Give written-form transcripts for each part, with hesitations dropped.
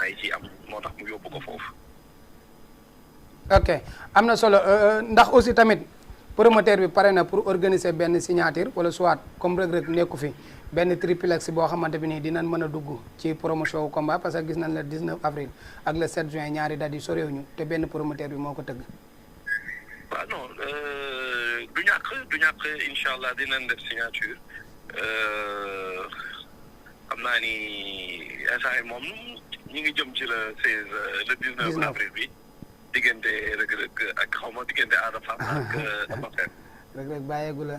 yi ciy am moo tax mu yóbbu ko foofu. ok am na solo ndax aussi tamit promoteur bi pare na pour organiser benn signature wala soit comme Reug Reug nekku fi benn triplex boo xamante bi nii dinañ mën a dugg ci promotion wu combat parce que gis nañ le 19 avril ak le 7 juin ñaari dates yi soréewuñu te benn promoteur bi moo ko tëgg. waaw non du ñàkk incha allah dinañ def signature xam naa ni instant yi moom ñu ngi jëm ci le 16 le 19 avril bi. diggante Reug Reug ak xaw ma diggante Ada Fass ak Eumeu Sène. Reug Reug bàyyeegu la.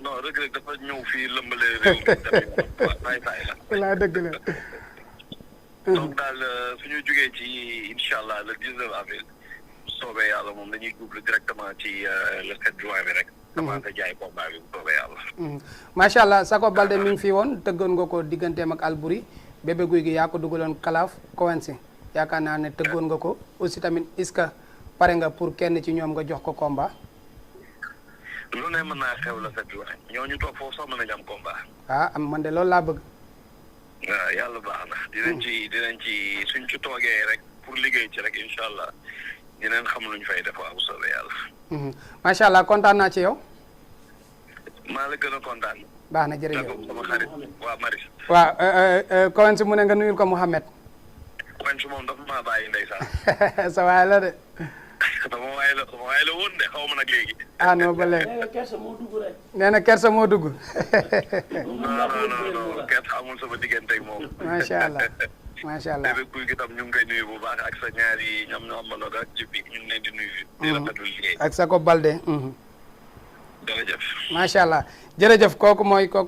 non Reug Reug dafa ñëw fii lëmbale réew mi tamit saay la. wallaahi dëgg la. donc daal suñu jógee ci incha allah le 19 avril soobee yàlla moom dañuy jublu directement ci le 7 juin bi rek. commencé jaay combat bi bu soobee yàlla. macha allah Sako Balde mi ngi fi woon tëggoon nga ko digganteem ak Albouri Bébé Gouy Gui yaa ko dugaloon Kalaaf Coensi. yaakaar naa ne tëggoon nga ko aussi tamit est-ce que pare nga pour kenn ci ñoom nga jox ko combat. lu ne mën naa xew la set wax ñooñu toog foofu sax mën nañu am combat. am man de loolu laa bëgg. waaw yàlla baax na. dinañ ci suñ ci toogee rek pour liggéey ci rek incha allah dinañ xam lu ñu fay def waaw bu soobee yàlla. macha allah kontaan naa ci yow. maa la gën a kontaan. baax na jërëjëf sama xarit waa Maris. waaw Coensi mu ne nga nuyul ko Mouhamed. Coensi moom dafa maa bàyyi ndeysaan. sa waay la de. sama waay la woon de xaw ma nag léegi. non ba léegi. nee na kersa moo dugg rek. nee na kersa moo dugg. non kersa amul sama digganteeg moom. macha allah macha allah. Bébé Gouy Gui tam ñu ngi koy nuyu bu baax ak sa ñaari ñoom ñoo amaloon ak jibi ñu ngi leen di nuyu. di rafetlu liggéey. ak Sako Balde. jërëjëf. macha allah jërëjëf kooku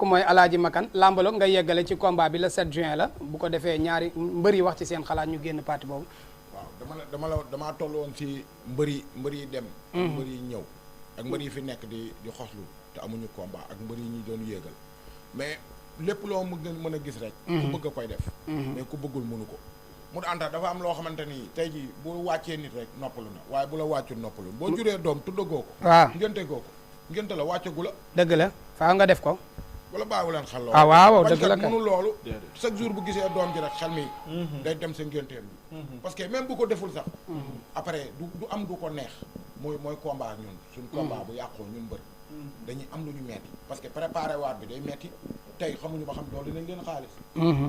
mooy Alaaji Makan lambalo nga yeggale ci combat bi le 7 juin la bu ko defee ñaari mbër yi wax ci seen xalaat ñu génn parti boobu. waaw damaa toll woon ci mbër yi dem. mbër yi ñëw ak mbër yi fi nekk di xoslu te amuñu combat ak mbër yi ñu doon yéegal mais lépp loo mën a gis rek. ku bëgg a koy def. mais ku bëggul mënu ko. mu ànta dafa am loo xamante ni tey jii bu wàccee nit rek noppalu na waaye bu la wàccul noppalu boo juree doom tuddagoo ko. waaw ngénte goo ko ngénte la wàccagu la. dëgg la faa nga def ko. wala bàyyiwu leen xel loolu. waaw dëgg la mënu loolu. chaque jour bu gisee doom ji rek xel mi. day dem sa ngénteem bi. parce que même bu ko deful sax. après du am du ko neex. mooy combat ak ñun. suñ combat bu yàqoo ñun mbër. dañuy am lu ñu metti parce que préparé waat bi day metti tey xamuñu ba xam loolu dinañ leen xaalis.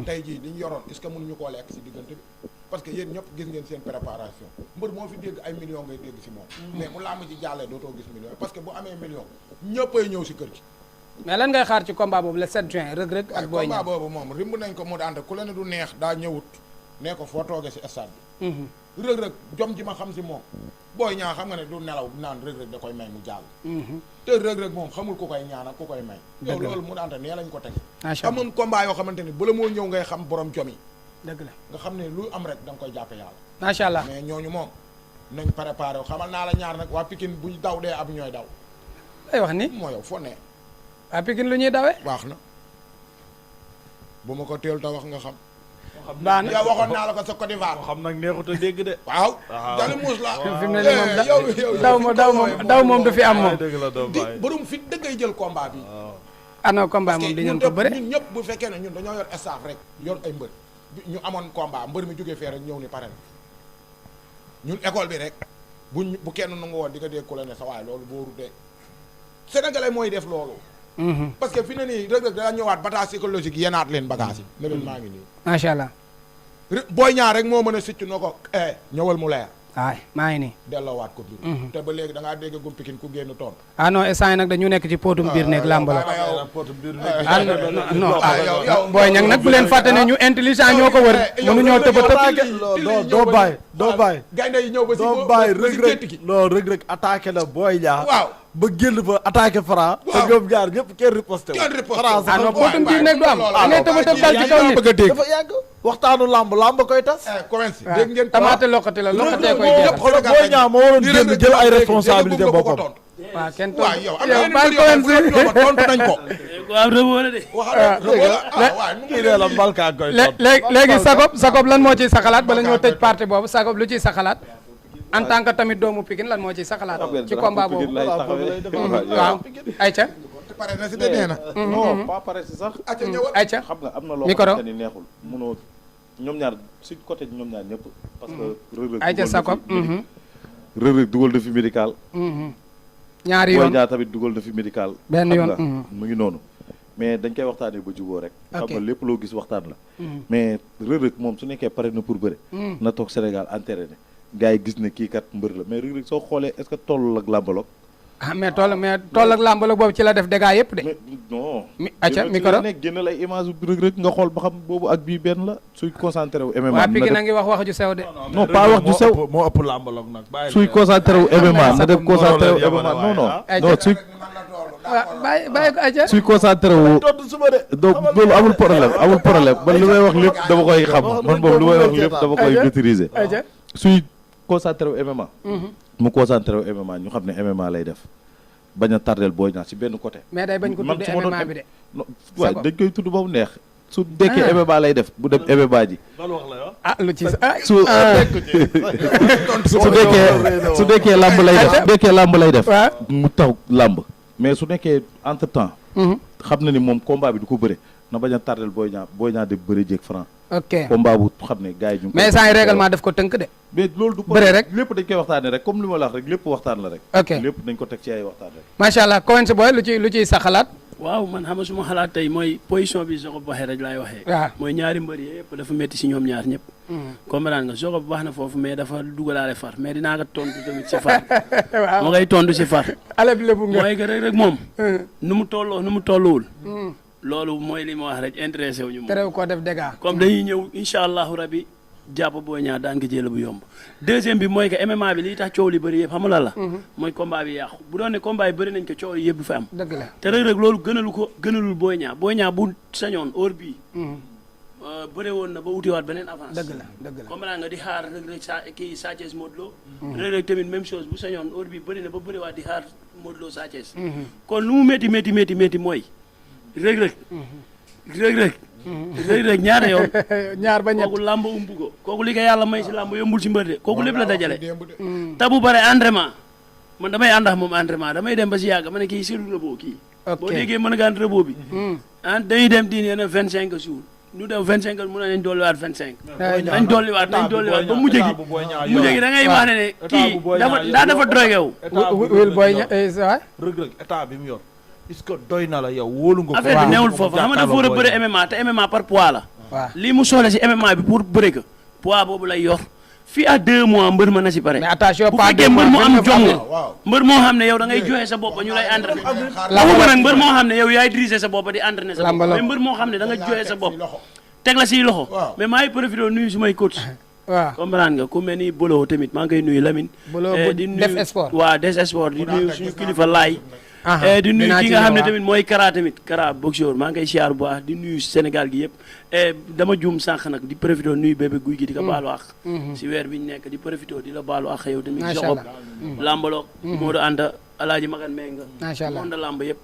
tey jii li ñu yoroon est-ce que mënuñu koo lekk si diggante bi. parce que yéen ñëpp gis ngeen seen préparation mbër moo fi dégg ay millions ngay dégg si moom. mais mu làmb ji jàllee dootoo gis millions parce que bu amee million ñëppay ñëw si kër gi. mais lan ngay xaar ci combat boobu le 7 juin Reug Reug ak Boy Niang. combat boobu moom rimb nañ ko mu daan ku la ne du neex daa ñëwut nee ko foo toogee si stade bi. Reug Reug jom ji ma xam si moom Boy Niang xam nga ne du nelaw naan Reug Reug da koy may mu jàll. te Reug Reug moom xamul ku koy ñaan ak ku koy may. yow loolu mu daan nee lañ ko teg. macha allah amoon combat yoo xamante ni bala moo ñëw ngay xam borom jom yi. dëgg la nga xam ne lu am rek da nga koy jàppe yàlla. macha allah mais ñooñu moom nañ préparé xamal naa la ñaar nag waa Pikine buñ daw dee ab ñooy daw. lay wax ni moo yow foo ne. waa Pikine lu ñuy dawee. baax na bu ma ko teel ta wax nga xam. baax na yow waxoon naa la ko sa Côte d'Ivoire. xam nag neexut a dégg de. waaw. jali muus la. fi mu ne nii moom daw moom du fi am moom. dëgg la doo bàyyi borom fit dëggay jël combat bi. ano combat moom di ngeen ko bëre. ñun ñëpp bu fekkee ne ñun dañoo yor staff rek yor ay mbër ñu amoon combat mbër mi jógee fee rek ñëw ni pare na ñun école bi rek bu kenn nangu woon di nga dégg ku la ne sa waay loolu boo rutee sénégalais mooy def loolu. parce que fi ne nii Reug Reug daa ñëwaat bataille psychologique yenaat leen bagage yi. ne leen maa ngi nii. macha allah. Boy Niang rek moo mën a sicc noo ko ñëwal mu leer. waay maa ngi nii. delloowaat ko biir. te ba léegi da ngaa dégg gum Pikine ku génn toon. non instant yi nag dañu nekk ci potum biir nekk làmb la. non Boy Niang nag bu leen fàtte ne ñu intelligent ñoo ko wër. mënuñoo tëb a tëb. doo bàyyi. gaynde yi ñëw ba si doo bàyyi Reug Reug non Reug Reug attaqué la Boy Niang. waaw ba génn fa attaqué Franc. te ñoom ñaar ñëpp kenn riposté wu. Franc sax non potum biir nekk du am. da ngay tëb a tëb dal ci kaw nit. dafa yàgg waxtaanu làmb koy tas. commencé dégg ngeen tamaate lokkati la lokkatee koy jeexal. xoolal Boy Niang moo waroon génn jël ay responsabilité boppam. waaw kenn waaw yow am yow na bàyyi yeneen tontu nañ ko. waaw rëboo la de. kii nee la mbalkaa koy tontu. léegi Sakob lan moo ciy sa xalaat bala ñoo tëj parti boobu Sakob lu ciy sa xalaat en tant que tamit doomu Pikine lan moo ciy sa xalaat ci combat boobu. waaw ayca. pare na si de nee na. non pas pare si sax. ayca xam nga am na loo micro xamante ni neexul munoo ñoom ñaar si côté ñoom ñaar ñëpp. parce que Reug Reug ay ca Sakop. Reug Reug dugal na fi médical. ñaari yoon Boy Niang tamit dugal na fi médical. benn yoon mu ngi noonu. mais dañ koy waxtaanee ba juboo rek. ok xam nga lépp loo gis waxtaan la. mais Reug Reug moom su nekkee pare na pour bëre. na toog Sénégal entraîné gars yi gis ne kii kat mbër la mais Reug Reug soo xoolee est-ce que tollul ak làmbaloog. ah mais toll ak làmbaloog boobu ci la def dégâts yëpp de. mais non. acca micro nekk génn ay image bu Reug Reug nga xool ba xam boobu ak bii benn la suy concentré wu MMA. waa Pikine na ngi wax ju sew de. non pas wax ju sew moo ëpp làmbaloog nag. suy concentré wu MMA na def concentré wu MMA non non. non suy. waaw bàyyi ko acca. suy concentré wu. donc loolu amul problème man li may wax lépp dama koy xam man boobu lu may wax lépp dama koy maîtriser. suy concentré wu MMA. mu concentré wu MMA ñu xam ne MMA lay def bañ a tardel Boy Niang ci benn côté. mais day bañ ko tuddee MMA bi de. waaye dañ koy tudd ba mu neex. su dekkee MMA lay def bu dem MMA ji. lu ci su dekkee làmb lay def. mu taw làmb. mais su nekkee entre temps. xam na ni moom combat bi du ko bëre na bañ a tardel Boy Niang de bëre jéeg Franc. ok combat bu xam ne gars yi ñu. mais saa yi règlement daf ko tënk de. mais loolu du bëre rek lépp dañ koy waxtaanee rek comme li ma la wax rek lépp waxtaan la rek. ok lépp dañ ko teg ci ay waxtaan rek. macha allah Quench Boy lu ciy sa xalaat. waaw man xam nga suma xalaat tey mooy position bi Sokh waxee rek laay waxee. waaw mooy ñaari mbër yëpp dafa métti si ñoom ñaar ñëpp. comprendre nga Sokh bu baax na foofu mais dafa dugalaale far mais dinaa ko tontu tamit si far. waaw ma ngay tontu si far. ale bi lépp nga mooy que rek moom. nu mu tolloo nu mu tolluwul. loolu mooy li ma wax rek intéressé wu ñu moom. terew koo def dégâts. comme dañuy ñëw incha allahu rabi jàpp Boy Niang daan ko jël bu yomb. deuxième bi mooy que MMA bi li tax coow li bëri yëpp xam nga lan la. mooy combat bi yàqu bu doon ne combat yi bëri nañ ko coow li yëpp du fa am. dëgg la te Reug Reug loolu gënalul Boy Niang bu sañoon heure bii. bëre woon na ba wutiwaat beneen avance. dëgg la comprendre nga di xaar Reug Reug Sa Thiès Modou Lo. Reug Reug tamit même chose bu sañoon heure bii bëri na ba bëriwaat di xaar Modou Lo Sa Thiès. kon lu mu métti mooy Reug Reug ñaata yoon. ñaar ba ñett kooku làmb umbu ko kooku li ko yàlla may si làmb yombul si mbër de kooku lépp la dajale. te bu bare entraînement man damay ànd ak moom entraînement damay dem ba si yàgg ma ne kii sur repos kii. ok boo déggee mën a gaan repos bi. dañuy dem diine na 25 jours ñu dem 25 jours mun nañ dolliwaat 25. nañ dolliwaat ba mujj gi da ngay wax ne kii dafa drogué wu. wil Boy Niang Reug Reug état bi mu yor. est-ce que doy na la yow wóolu nga ko. affaire bi newul foofu xam nga dafa war a bëre MMA te MMA par poids la. waaw lii mu soxla si MMA bi pour bëre ko poids boobu lay yor fii à 2 mois mbër mën na si pare. mais attention bu pas fekkee mbër mu am jom nga mbër moo xam ne yow da ngay joxe sa bopp ñu lay entraîné. waxuma nag mbër moo xam ne yow yaay diriger sa bopp di entraîné sa bopp mais mbër moo xam ne da nga joxe sa bopp teg la siy loxo mais maa ngi profité nuyu sumay coach. waaw comprendre nga ku mel ni Bolo tamit maa ngi koy nuyu Lamine. Bolo di nuyu def sport waaw des sport di nuyu suñu kilifa laay. di nuyu ki nga xam ne tamit mooy Kara tamit Kara boxeur maa ngi koy siyaar bu baax di nuyu Sénégal gi yëpp dama juum sànq nag di profité nuyu bébé guy gi di ko baalu àq si weer bi ñu nekk di profité di la baalu àq yow tamit Soxob lambaloog Modou Anta Alaaji Magan Menga macha allah monde lamb yëpp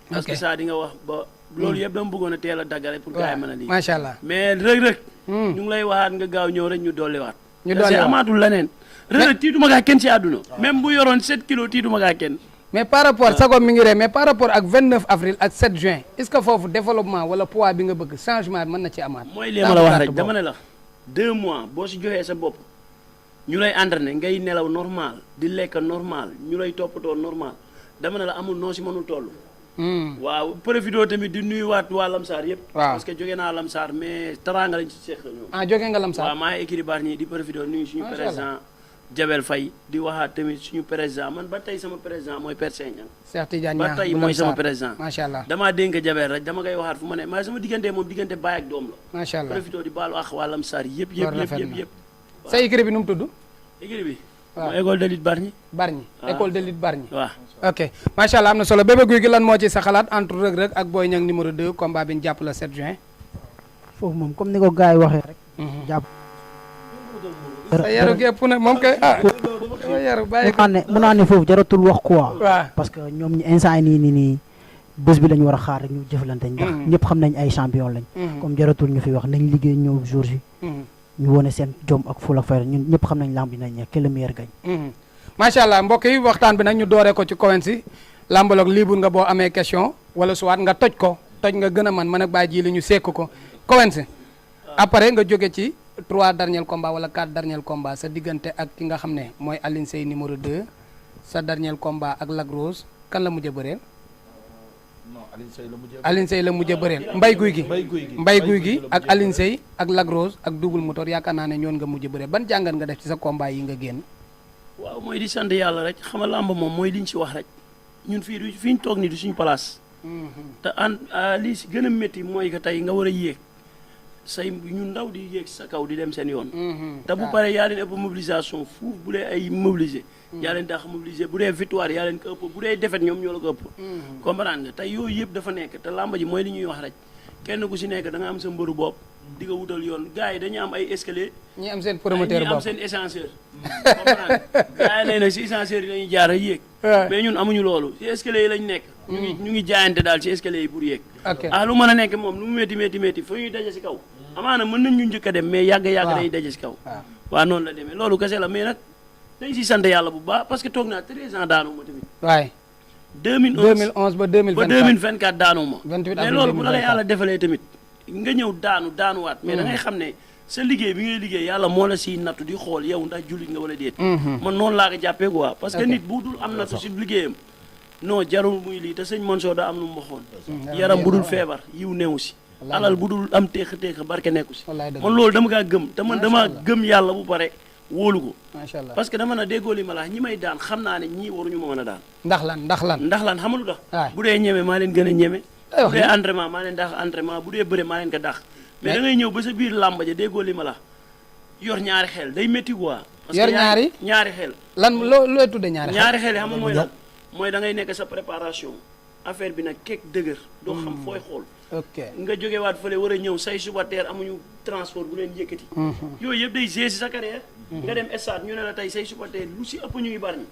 parce que ça di nga wax ba loolu yëpp dama bëggoon a teel a daggale pour gars yi mën a lii macha allah mais Reug Reug ñu ngi lay waxaat nga gaaw ñëw rek ñu dolliwaat ñu parce que dolliwaat amaatul leneen Reug Reug tiituma gaa kenn si àdduna même bu yoroon 7 kilos tiituma gaa kenn mais par rapport Sakho mi ngi ree mais par rapport ak 29 avril ak 7 juin est-ce que foofu développement wala poids bi nga bëgg changement bi mën na ci amaat. mooy li ma la wax rek dama ne la 2 mois boo si joxee sa bopp ñu lay entraîné ngay nelaw normal di lekk normal ñu lay toppatoo normal dama ne la amul noo si mënul toll. waaw profité tamit di nuyuwaat waa Lamsaar yëpp. waaw parce que jóge naa Lamsaar mais teraanga lañ si seq ñoom. jóge nga Lamsaar waaw maa ngi écrit baar ñi di profité nuyu suñu président. Jabel Faye di waxaat tamit suñu président man ba tey sama président mooy Père Seignang Cheikh Tidiane ba tey mooy sama président macha allah damaa dénk Jabel rek dama koy waxaat fu ma ne maa sama diggante moom diggante baay ak doom la macha allah profité di baalu ak waa Lamsaar yëpp sa écrit bi nu mu tudd écrit bi waaw mooy école de lutte Bargny école de lutte Bargny waaw ok macha allah am na solo Bébé Gouy Gui lan moo ci sa xalaat entre Reug Reug ak Boy Niang numéro 2 combat bi ñu jàpp la 7 juin foofu moom comme ni ko gars yi waxee rek jàpp sa yaru gépp nag moom kay yaru bàyyi ko mun naa ne foofu jaratul wax quoi waaw parce que ñoom ñi instant yi nii bés bi la ñu war a xaar rek ñu jëflante ndax ñëpp xam nañ ay champion lañ comme jaratul ñu fi wax nañ liggéey ñëw jour yi ñu wone seen jom ak ful ak fayda ñun ñëpp xam nañ lamb bi nañ ne que le meilleur gagne macha allah mbokk yi waxtaan bi nag ñu dooree ko ci Quench lambaloog libre nga boo amee question wala soit nga toj nga gën a mën ak bàyyi ji li ñu sekk ko Quench après nga jóge ci 3 derniers combats wala 4 derniers combats sa diggante ak ki nga xam ne mooy Alioune Seye numéro 2 sa dernier combat ak Lac Rose kan la mujj a bëreel. non Alioune Seye la mujj a bëreel Mbaye Guy gi ak Alioune Seye ak Lac Rose ak Double Moteur yaakaar naa ne ñoon nga mujj a bëreel ban jàngat nga def ci sa combat yi nga génn. waaw mooy di sant yàlla rek xam nga làmb moom mooy liñ ci wax rek ñun fii ñu toog nii du suñu place. te lii si gën a métti mooy que tey nga war a yéeg say ñu ndaw di yéeg sa kaw di dem seen yoon. te bu paree yaa leen ëpp mobilisation fuuf bu dee ay mobilisé. yaa leen tax mobilisé bu dee victoire yaa leen ko ëpp bu dee défaite ñoom ñoo la ko ëpp. comprendre nga tey yooyu yëpp dafa nekk te làmb ji mooy li ñuy wax rek kenn ku si nekk da nga am sa mbëru bopp di nga wutal yoon gars yi dañu am ay escalier. ñi am seen promoteur bopp ñi am seen ascenseur. comprendre gars yi nee na si ascenseur yi lañuy jaar a yéeg. mais ñun amuñu loolu si escalier yi lañ nekk. ñu ngi jaayante daal ci escalier yi pour yéeg. lu mën a nekk moom lu mu métti fa ñuy daje si kaw. amaana mën nañ ñu njëkk a dem mais yàgg dañuy daje si kaw. waaw noonu la demee loolu kese la mais nag dañ si sant yàlla bu baax parce que toog naa 13 ans daanu ma tamit. waay 2011 ba 2024 daanu ma. 28 mais loolu bu la yàlla defalee tamit nga ñëw daanuwaat mais da ngay xam ne sa liggéey bi ngay liggéey yàlla moo la siy nattu di xool yow ndax jullit nga wala déet. man noonu laa ko jàppee quoi parce que nit bu dul am nattu si liggéeyam non jarul muy lii te sëñ Mansour daa am lu mu waxoon yaram bu dul feebar yiw neewu si alal bu dul am téex barke nekku si man loolu dama kaa gëm te man dama gëm yàlla bu pare wóolu ko macha allah parce que dama na déggoo li ma la ñi may daan xam naa ne ñii waruñu ma mën a daan ndax lan xamalu tax bu dee ñeme maa leen gën a ñeme bu dee entraînement maa leen dàq entraînement bu dee bëre maa leen ko dàq mais da ngay ñëw ba sa biir làmba ja déggoo li ma la yor ñaari xel day métti quoi parce yor que ñaari xel lan looy tudde ñaari xel yi xam nga mooy lan mooy da ngay nekk sa préparation affaire bi nag keek dëgër doo xam fooy xool ok nga jógewaat fële war a ñëw say supporters amuñu transport bu leen yëkkati yooyu yëpp day gérer si sa carrière nga dem stade ñu ne la tey say supporters lu si ëpp ñu ngi bari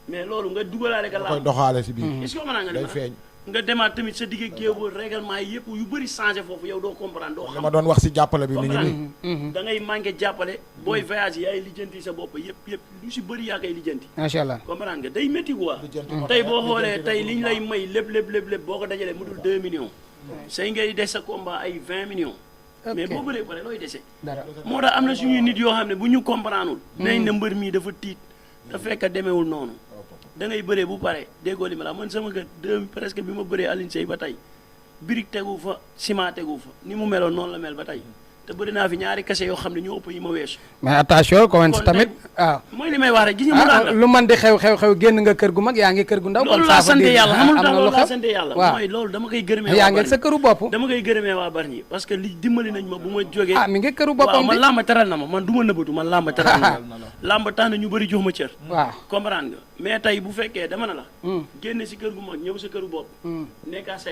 mais loolu nga dugalaale ka koy doxaale si biir est-ce que mën naa nga day feeñ nga demaat tamit sa digg géew ba règlement yi yëpp yu bëri changé foofu yow doo comprendre doo xam ma doon wax si jàppale bi mi ngi nii da ngay manqué jàppale booy voyage yaay lijjanti sa bopp yëpp lu si bëri yaa koy lijjanti macha allah comprendre nga day métti quoi tey boo xoolee tey liñ lay may lépp boo ko dajalee mu dul 2 millions say ngay des sa combat ay 20 millions mais boo bëree pare looy dese moo tax am na suñuy nit yoo xam ne bu ñu comprendreul nañ ne mbër mii dafa tiit te fekk demewul noonu da ngay bëree bu pare déggoo li ma la man sama kër presque bi ma bëree Alioune Seye ba tey brique tegu fa ciment tegu fa ni mu meloon noonu la mel ba tey te bëri naa fi ñaari kase yoo xam ne ñoo ëpp yi ma weesu. mais attention Quench tamit waaw. mooy li may wax rek gis nga lu man di xew génn nga kër gu mag yaa ngi kër gu ndaw. loolu laa sant yàlla xamul tax loolu laa sant yàlla. mooy loolu dama koy gërëmee waa yaa ngi sa këru bopp. dama koy gërëmee waa Bargny parce que li dimbali nañ ma bu ma jógee. mi ngi këru boppam waaw man làmb teral na ma man du ma nëbbatu man làmb teral na ma. làmb tax na ñu bëri jox ma cër. waaw comprendre nga mais tey bu fekkee dama na la. génne si kër gu mag ñëw sa këru bopp. nekkaa say